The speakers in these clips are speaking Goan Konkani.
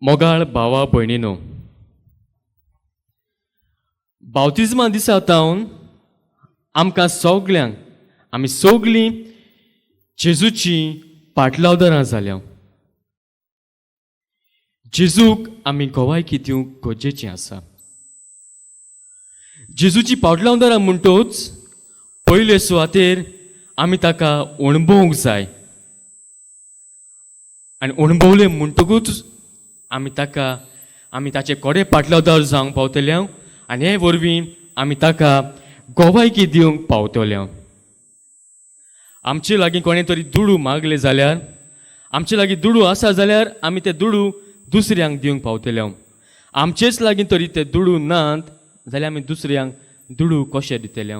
मोगाळ भावा भयणीनो, बावतिज्मा दिसा तावन आमकां सगल्यांक, आमी सगलीं जेजूची पाटलावदारां जाल्या. जेजूक आमी गवायकी दिवंक गरजेचें आसा. जेजूची पाटलावदारां म्हणटोच पयले सुवातेर आमी ताका अणभवूंक जाय आनी अणभवले म्हणटकूच आमी ताका, आमी ताचे कोडे पाटलावदार जावंक पावतले आनी हे वरवीं आमी ताका गवायकी दिवंक पावतले. आमचे लागीं कोणें तरी दुडू मागले जाल्यार, आमचे लागीं दुडू आसा जाल्यार आमी ते दुडू दुसऱ्यांक दिवंक पावतले. आमचेच लागीं तरी ते दुडू नात जाल्यार आमी दुसऱ्यांक दुडू कशे दितले?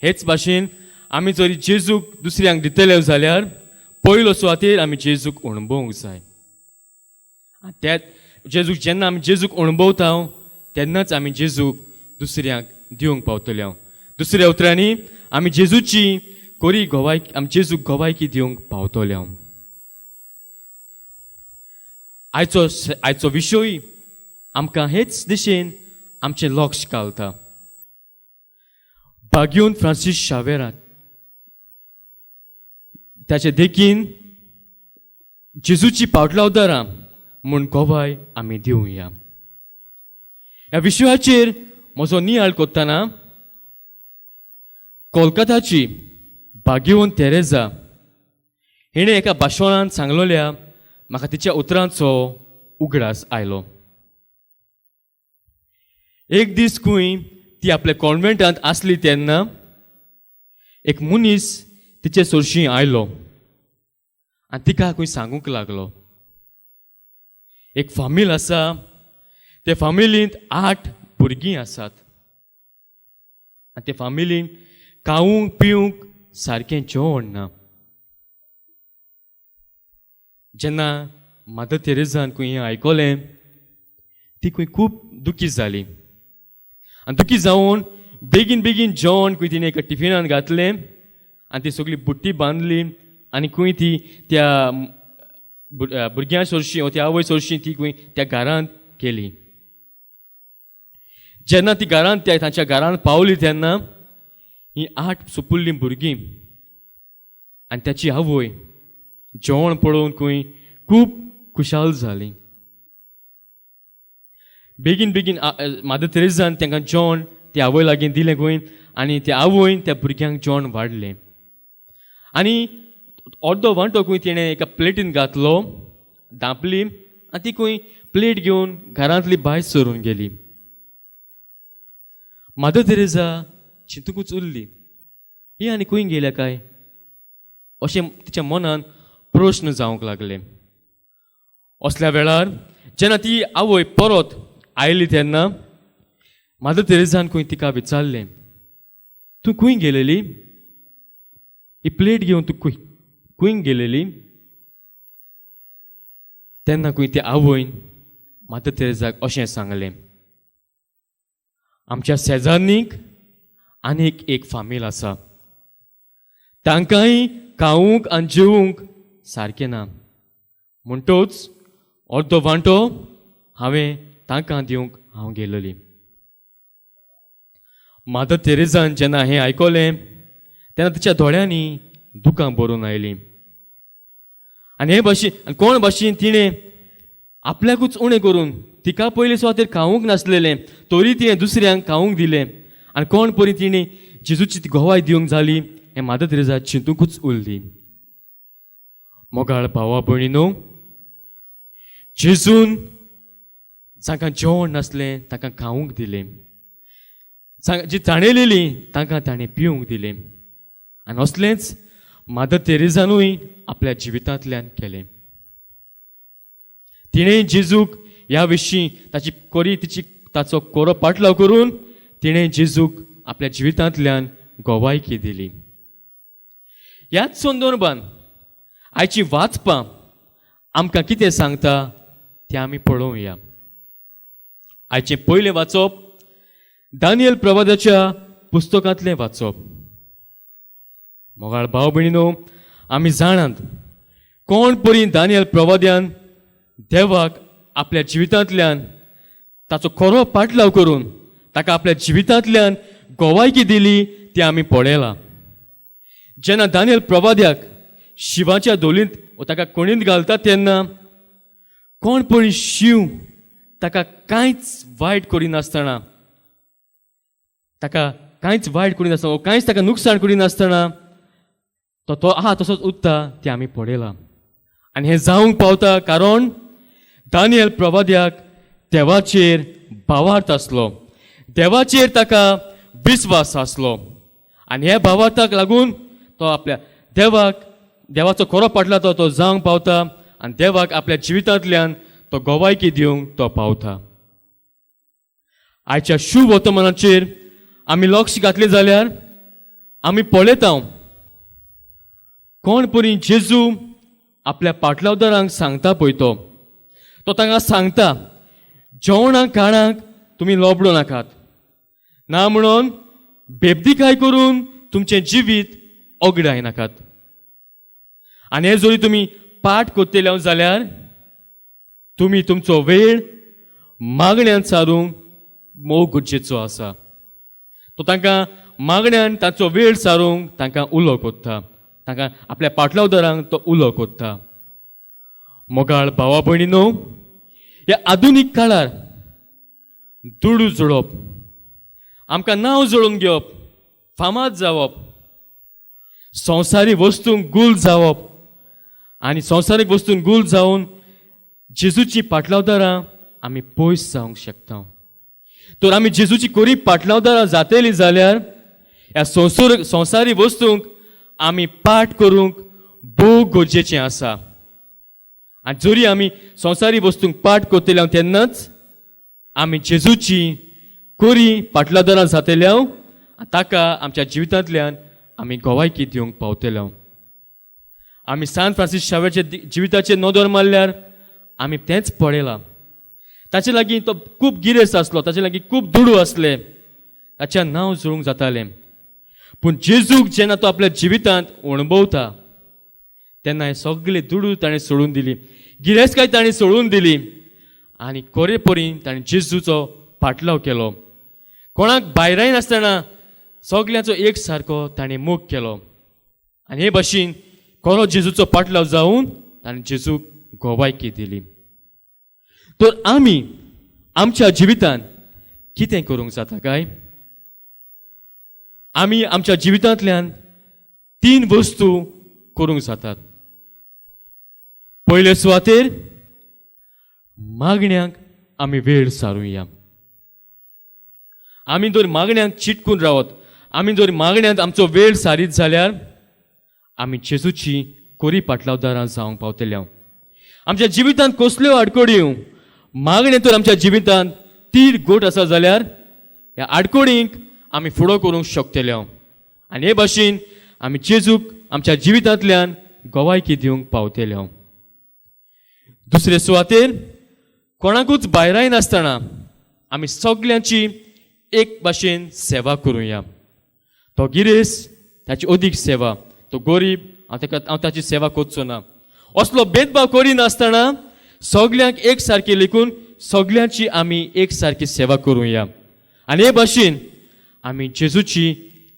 हेच भाशेन आमी जरी जेजूक दुसऱ्यांक दितले जाल्यार पयलो सुवातेर आमी जेजूक अणभवूंक जाय. त्या जेजूक जेन्ना आमी जेजूक अणभवता तेन्नाच आमी जेजूक दुसऱ्यांक दिवंक पावतले. दुसऱ्या उतरांनी आमी जेजूची कोरी गवाय, आमी जेजूक गवायकी दिवंक पावतले. आयचो विशय आमकां हेच दिशेन आमचें लक्ष घालता. भाग्योन फ्रांसीस शावेरात ताचे देखीन जेजूची पावटलावदारां म्हूण गवाय आमी दिवया. ह्या विशयाचेर म्हजो नियाळ करतना कोलकाताची भाग्यवंत तेरेजा हिणें एका भाशणान सांगलोल्या म्हाका तिच्या उतरांचो उगडास आयलो. एक दीस खंय ती आपल्या कॉन्वेंटांत आसली तेन्ना एक मनीस तिचे सरशीं आयलो आनी तिका खंय सांगूंक लागलो, एक फामील आसा, ते फामिलींत 8 भुरगीं आसात आनी ते फामिलीन खावूंक पिवंक सारकें जेवण ना. जेन्ना मादर तेरेजान खंय हें आयकलें ती खंय खूब दुखी जाली आनी दुखी जावन बेगीन बेगीन जेवण खंय तिणें एका टिफिनान घातलें आनी ती सगळी बुट्टी बांदली आनी खंय ती त्या भुरग्यां सरशीं वा त्या आवय सरशीं ती खंय त्या घरांत गेली. जेन्ना ती घरांत त्या तांच्या घरांत पावली तेन्ना ही 8 सुपुल्लीं भुरगीं आनी ताची आवय जेवण पळोवन खंय खूब खुशाल जाली. बेगीन बेगीन मादर तेरेजान तांकां जेवण ते आवय लागीं दिलें खंय आनी त्या आवयन त्या भुरग्यांक जेवण वाडलें आनी अर्दो वांटो खंय तिणें एका प्लेटीन घातलो, धांपली आनी ती खंय प्लेट घेवन घरांतली भायर सरून गेली. मादर तेरेजा चिंतूकूच उरली, ही आनी खंय गेल्या काय अशें तिच्या मनान प्रश्न जावंक लागले. असल्या वेळार जेन्ना ती आवय परत आयली तेन्ना मादर तेरेजान खंय तिका विचारलें, तूं खंय गेलेली? ही प्लेट घेवन तूं खंय गेलेली? तेन्ना खंय ते आवयन मादर तेरेजाक अशें सांगलें, आमच्या शेजान्नीक आनीक एक फामील आसा, तांकांय खावूंक आनी जेवूंक सारकें ना, म्हणटोच अर्दो वांटो हांवें तांकां दिवंक हांव गेलोली. मादर तेरेजान जेन्ना हें आयकलें तेन्ना तिच्या दोळ्यांनी दुकां भरून आयलीं आनी हे भाशेन आनी कोण भाशेन तिणें आपल्याकूच उणें करून तिका पयले सुवातेर खावूंक नासलेलें तरी तिणें दुसऱ्यांक खावूंक दिलें आनी कोण परी तिणें जेजूची ती गवाय दिवंक जाली हें मादर तेरेजा चिंतूकूच उरली. मोगाळ भावा भयणीनो, जेजून जांकां जेवण नासलें तांकां खावूंक दिलें, जी ताणेलेली तांकां ताणें पिवंक दिलें आनी असलेंच मादर तेरेजानूय आपल्या जिवितांतल्यान केलें. तिणें जेजूक ह्या विशीं ताची कोरी तिची ताचो कोरो पाटलाव करून तिणें जेजूक आपल्या जिवितांतल्यान गवायकी दिली. ह्याच संदर्भान आयची वाचपां आमकां कितें सांगता तें आमी पळोवया. आयचें पयलें वाचप दानियल प्रवादाच्या पुस्तकांतलें वाचप. मोगाळ भाव भयणीनो, आमी जाणात कोण परी दानियल प्रवाद्यान देवाक आपल्या जिवितांतल्यान ताचो खरो पाटलाव करून ताका आपल्या जिवितांतल्यान गोवायकी दिली ती आमी पळयलां. जेन्ना दानियल प्रवाद्याक शिवाच्या धोलींत वो ताका कोणींत घालता तेन्ना कोण पळय शींव ताका कांयच वायट करिनासतना, ताका कांयच वायट करिनासतना वो कांयच ताका नुकसाण करिनासतना तो तो आहा तसोच उरता तें आमी पळयलां. आनी हें जावंक पावता कारण दानियल प्रवाद्याक देवाचेर भावार्थ आसलो, देवाचेर ताका विस्वास आसलो आनी ह्या भावार्थाक लागून तो आपल्या देवाक देवाचो खरो पाटला तो तो जावंक पावता आनी देवाक आपल्या जिवितांतल्यान तो गोवायकी दिवंक तो पावता. आयच्या शुभ वर्तमानाचेर आमी लक्ष घातलें जाल्यार आमी पळयता कोण परी जेजू आपल्या पाटलावदारांक सांगता पळय तो तो तांकां सांगता जेवणाक खाणाक तुमी लोबडो नाकात, ना म्हणून बेबदिकाय करून तुमचें जिवीत ओगडाय नाकात. आनी हें जरी तुमी पाठ करतले जाल्यार तुमी तुमचो वेळ मागण्यान सारूंक मोग गरजेचो आसा. तो तांकां मागण्यान ताचो वेळ सारूंक तांकां उलो कोत्ता, तांकां आपल्या पाटलावदारांक तो उलो कोत्ता. मोगाळ भावा भयणी न्हू, ह्या आधुनीक काळार दुडू जोडप, आमकां नांव जोडून घेवप, फामाद जावप, संवसारी वस्तूंक गुल जावप आनी संवसारीक वस्तूंक गुल जावन जेजूची पाटलावदारां आमी पयस जावंक शकता. तर आमी जेजूची कोरी पाटलावदारां जातली जाल्यार ह्या संवसारी वस्तूंक आमी पाठ करूंक भोव गरजेचें आसा. आनी जरी आमी संवसारी वस्तूंक पाठ करतले तेन्नाच आमी जेजूची कोरी पाटलादारां जातले आनी ताका आमच्या जिवितांतल्यान आमी गोवायकी दिवंक पावतले. आमी सान फ्रांसीस शावेरच्या जिविताचेर नदर मारल्यार आमी तेंच पळयलां. ताचे लागीं तो खूब गिरेस्त आसलो, ताचे लागीं खूब दुडू आसले, ताचें नांव जोडूंक जातालें. पूण जेजूक जेन्ना तो आपल्या जिवितांत अणभवता तेन्ना हे सगळे दुडू ताणें सोडून दिली, गिरेस्तकाय ताणें सोडून दिली आनी कोरे परी ताणें जेजूचो पाटलाव केलो. कोणाक भायराय नासतना सगल्यांचो एक सारको ताणें मोग केलो आनी हे भाशेन खरो जेजूचो पाटलाव जावन ताणें जेजूक गोवायकी दिली. तर आमी आमच्या जिवितांत कितें करूंक जाता काय? आमी आमच्या जिवितांतल्यान तीन वस्तू करूंक जातात. पयले सुवातेर मागण्यांक आमी वेळ सारुया. आमी जर मागण्यांक चिटकून रावत, आमी जर मागण्यांत आमचो वेळ सारीत जाल्यार आमी जेजूची कोरी पाटलावदारां जावंक पावतले. आमच्या जिवितांत कसल्यो आडकोडी येवं, मागणें तर आमच्या जिवितांत तीर गोट आसा जाल्यार ह्या आडकोडींक आमी फुडो करूंक शकतले. आनी हे भाशेन आमी जेजूक आमच्या जिवितांतल्यान गोवायकी दिवंक पावतले. दुसरे सुवातेर कोणाकूच भायराय नासतना आमी सगल्यांची एक भाशेन सेवा करुया. तो गिरेस्त ताची अदीक सेवा, तो गरीब हांव ताका हांव ताची सेवा करचो ना, असलो भेदभाव करिनासतना सगल्यांक एक सारकी लेखून सगल्यांची आमी एक सारकी सेवा करुया. आनी हे भाशेन आमी जेजूची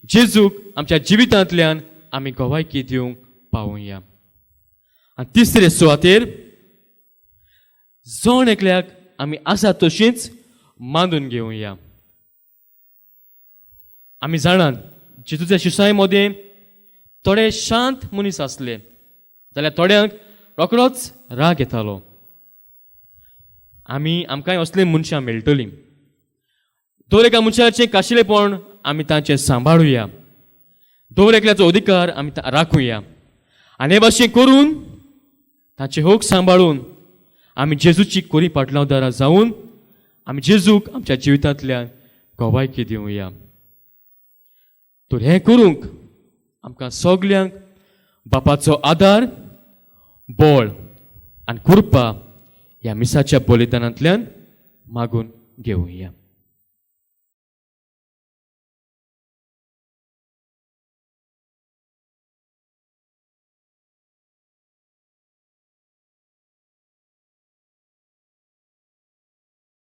जेजूक आमच्या जिवितांतल्यान आमी गोवायकी दिवंक पावुया. आनी तिसरे सुवातेर जण एकल्याक आमी आसा तशींच मानून घेवया. आमी जाणात जेजूच्या शिसाय मदें थोडे शांत मनीस आसले जाल्यार थोड्यांक रोखडोच राग येतालो. आमी आमकांय असले मनशां मेळटलीं. दर एका मनशाचें काशिलेपण आमी तांचें सांबाळुया, दर एकल्याचो अधिकार आमी राखुया आनी हे भाशेन करून ताचे हक सांबाळून आमी जेजूची कोरी पाटलावदारां जावन आमी जेजूक आमच्या जिवितांतल्यान गोवायकी दिवया. तर हें करूंक आमकां सगल्यांक बापाचो आदार, बळ आनी कृपा ह्या मिसाच्या बलिदानांतल्यान मागून घेवया.